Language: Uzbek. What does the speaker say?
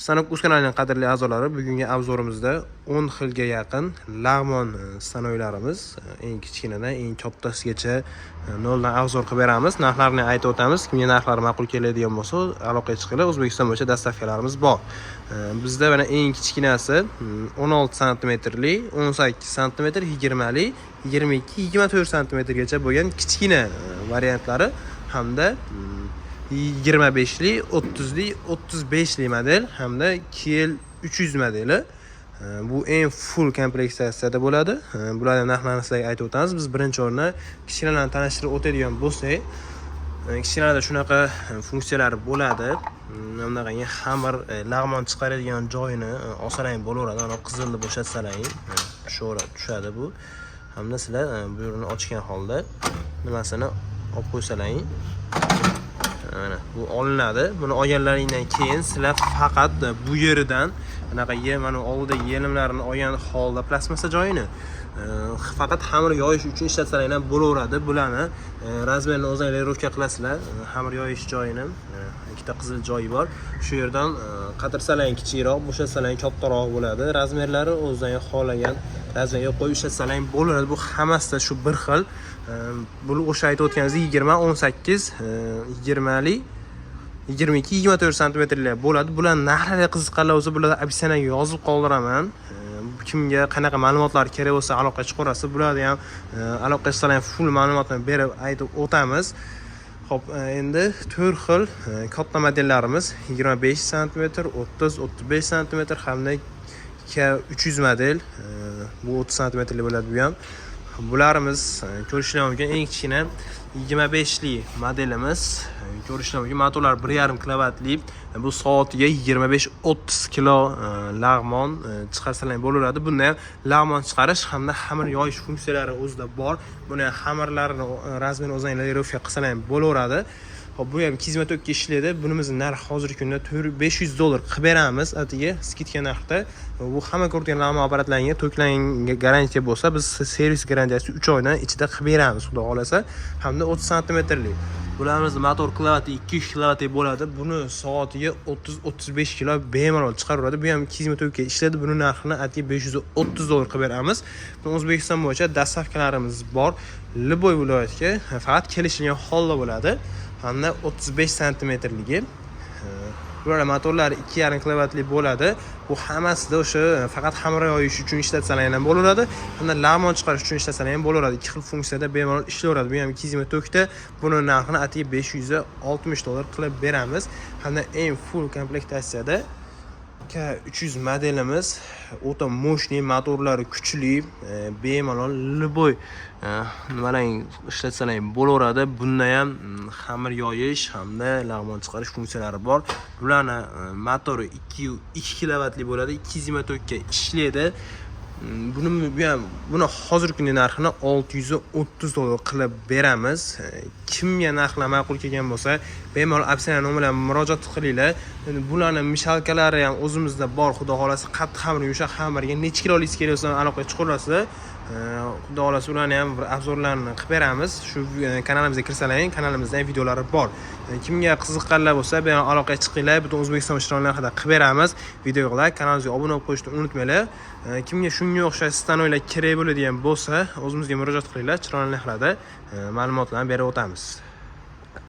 Stanok uz kanalining qadrli a'zolari, bugungi обзор imizda 10 xilga yaqin lag'mon stanoklarimiz, eng kichkinadan eng kattasigacha noldan обзор qilib beramiz. Narxlarini aytib o'tamiz. Kimga narxlari ma'qul keladigan bo'lsa, aloqaga chiqinglar. O'zbekiston bo'yicha доставка larimiz bor. Bizda mana eng kichkinasi 16 santimetrli, 18 santimetr, 20 li, 22, 24 santimetrgacha bo'lgan kichkina variantlari hamda 25li, 30li, 35li model hamda KL 300 modeli. Bu eng full komplektatsiyada bo'ladi. Bularning narxlarini sizlarga aytib o'tamiz. Biz birinchi o'rinda kichkinalarni tanishtirib o'tadigan bo'lsak, kichkinalarda shunaqa funksiyalari bo'ladi. Bunaqangi xamir, lag'mon chiqaradigan joyini olsalaring bo'laveradi. Mana qizilni bo'shatsalaring, tushaveradi, tushadi bu. Hamda sizlar bu yerini ochgan holda nimasini olib qo'ysalaring, mana bu olinadi. Buni olganlaringdan keyin sizlar faqat bu yeridan anaqa mana oldidagi yelimlarini olgan holda plastmassa joyini faqat xamir yoyish uchun ishlatsalaring ham bo'laveradi. Bularni размер ini o'zinglar регулировка qilasizlar. Xamir yoyish joyini ikkita qizil joyi bor. Shu yerdan qatirsalaring kichikroq, bo'shatsalaring kattaroq bo'ladi. Размер lari o'zing xohlagan размер ga qo'yib ishlatsalaring bo'laveradi. Bu hammasida shu bir xil. Buni o'sha aytib o'tganimizdek 20, 18, 20 li, 22, 24 santimetrlar bo'ladi. Bular narxlariga qiziqqanlar bo'lsa, bularni описание ga yozib qoldiraman. Kimga qanaqa ma'lumotlar kerak bo'lsa, aloqa chiqarasiz. Bularni ham aloqa chiqsalar full ma'lumotni berib aytib o'tamiz. Xo'p, endi to'rt xil katta modellarimiz: 25 santimetr, 30, 35 santimetr hamda K300 model. Bu 30 santimetrli bo'ladi bu ham. Bularimiz ko'rishlar mumkin, eng kichkina 25li modelimiz ko'rishlar mumkin, motorlar 1,5 kilovatli. Bu soatiga 25-30 kilo lag'mon chiqarsalar bo'laveradi. Bunda ham lag'mon chiqarish hamda xamir yoyish funksiyalari o'zida bor. Buni xamirlarini размер ini o'zinglar регулировка qilsalar ham bo'laveradi. Ho'p, bu ham 220 tokka ishlaydi. Bunimizni narxi hozirgi kunda 500 dollar qilib beramiz, atigi скидка narxda. Bu hamma ko'rgan lag'mon apparatlarga toklangan garantiya bo'lsa, biz servis garantiyasi 3 oydan ichida qilib beramiz, xudo xohlasa. Hamda 30 santimetrli. Bularimizni motor kilovati 200 kilovatli bo'ladi. Buni soatiga 30-35 kilo bemalol chiqaraveradi. Bu ham 220 tokka ishlaydi. Buni narxini atigi 530 dollar qilib beramiz. Buni O'zbekiston bo'yicha доставка larimiz bor. Любой viloyatga, faqat kelishilgan holda bo'ladi. Hamda 35 santimetrligi. Bular motorlari 2,5 kilovatli bo'ladi. Bu hammasida o'sha faqat xamir yoyish uchun ishlatsalar ham bo'laveradi, hamda lag'mon chiqarish uchun ishlatsalar ham bo'laveradi. Ikki xil funksiyada bemalol ishlayveradi. Bu ham 220 tokda. Buni narxini atigi 560 dollar qilib beramiz. Hamda eng full komplektatsiyada K300 modelimiz o'ta мощный, motorlari kuchli, bemalol любой nimalaring ishlatsalaring bo'laveradi. Bunda ham xamir yoyish hamda lag'mon chiqarish funksiyalari bor. Bularni motori 2,2 kilovatli bo'ladi, 220 tokka ishlaydi. Buni bu ham, buni hozirgi kunda narxini 630 dollar qilib beramiz. Kimga narxlar ma'qul kelgan bo'lsa, bemalol описание nomerlarga murojaat qilinglar. Endi bularni мешалка lari ham o'zimizda bor, xudo xohlasa, qattiq xamir, yumshoq xamirga necha kilolik kerak bo'lsa, aloqaga chiqaverasizlar. Xudo xohlasa, ularni ham bir обзор larni qilib beramiz. Shu kanalimizga kirsalaring, kanalimizda ham videolari bor. Kimga qiziqqanlar bo'lsa, bemalol aloqaga chiqinglar. Butun O'zbekiston chiroyli narxida qilib beramiz. Videoga like, kanalimizga obuna bo'lib qo'yishni unutmanglar. Kimga shunga o'xshash stanoklar kerak bo'ladigan bo'lsa, o'zimizga murojaat qilinglar. Chiroyli narxlarda ma'lumotlarni berib o'tamiz.